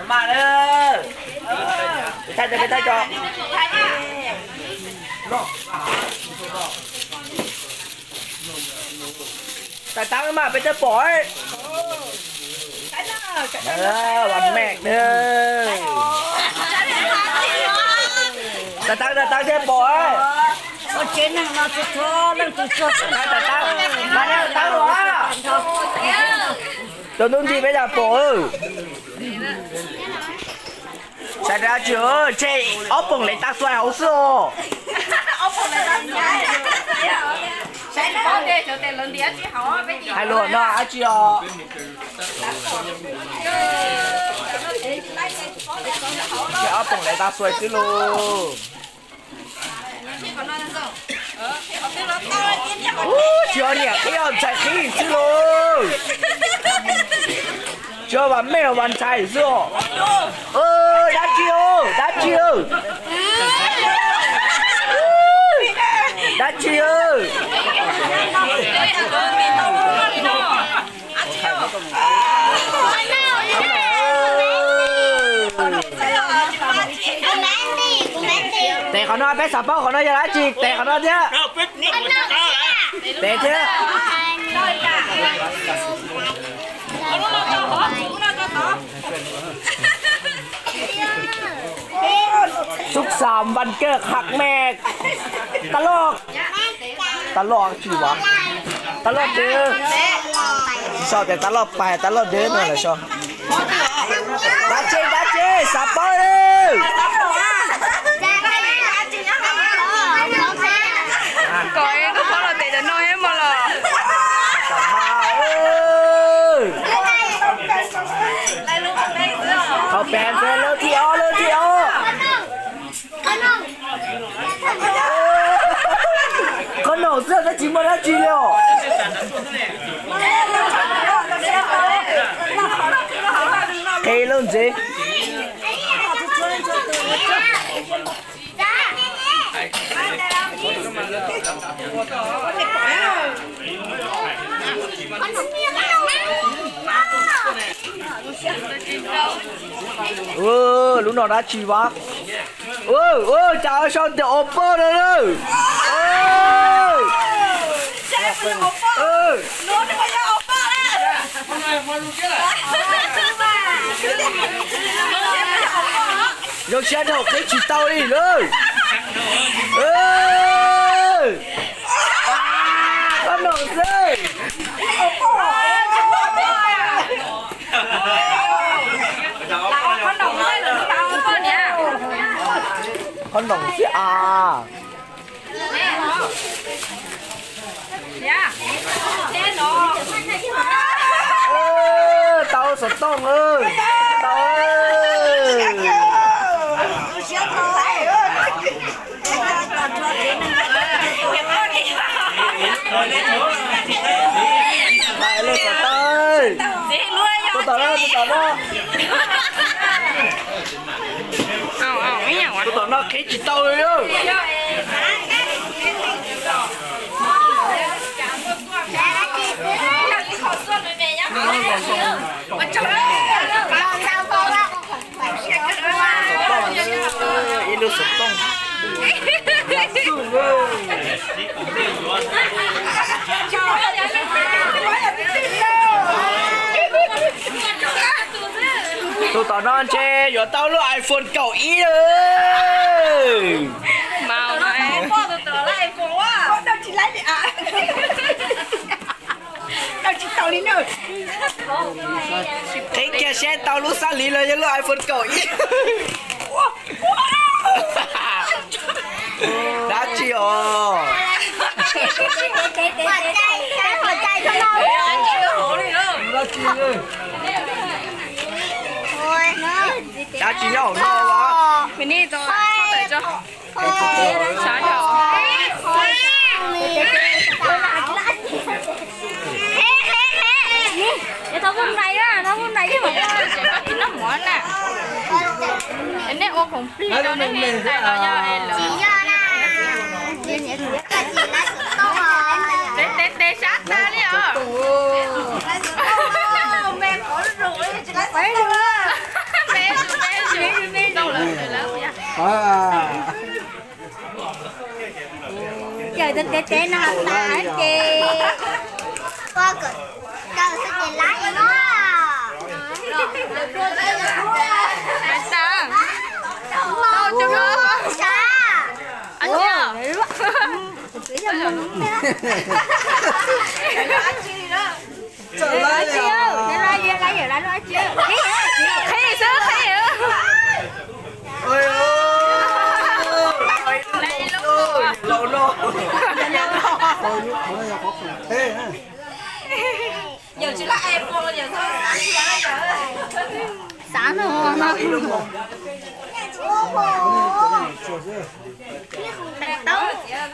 Mas na, peb thaij, peb thaij tso. Tais Taab mas peb thiaj pom. Tais Taab, tais taab thiaj pom. Tais taab, mas tais taab los. Cov ntub nti peb yam pom. Saib dab tsi, tshe ob poom lev tav xuais hauv xwb os. Hais lus no dab tsi os. Tshe ob poom lev tav xuais xwb lauj. Ub, tsis yog niam qhib os, ntxhais qhib xwb lauj. Tsis yog vas mej los vas ntxhais xwb os. Dab tsi, dab tsi, dab tsi. Tes qhov no, peb xav paub qhov no yog dab tsi, tes qhov no thiab. Tes thiab. Sub xam vas kej qham me. Tab loj, tab loj tsis vas, tab loj deb. Tsis sau tias tab loj pais tab loj deb no lawm so. Dab tsi, dab tsi, xav paub. Kom es koj phob los tes cov no thiab mas los. Qhov pem ntxhe lawv thib ob, lawv thib ob. Qhov no xwb tab tsis muaj dab tsi li os. Qheb lub ntsev. Lub no dab tsi vas? Cas sau tias o poj no lawm. Zoo siab dhau qheb tsis tau li lawm. Qhob noom xwb. Qhob noom xwb as. Tau xov tooj, tau. Tus tom no, tus tom no. Tus tom no qheb tsis tau li. Ib lub xov tooj. Tus tom no ntshe yuav tau lub iPhone kaum ib lawm. Qheb kiag seb tau lub xab liv los yog lub iPhone kaum ib. Dab tsi os? Dab tsi nyob hauv no? Thov hu nais, thov hu nais. Nej ua khoom plig rau nej me ntxhais los yog lawv? Tes, tes, tes sab tag li os. Ces no tas ces ua kom kaw xwb ces lab li no. Lab tas. Tau cov no. Ab tsi. Qhib xwb qhib. Xav no no. Coj ntawd yom.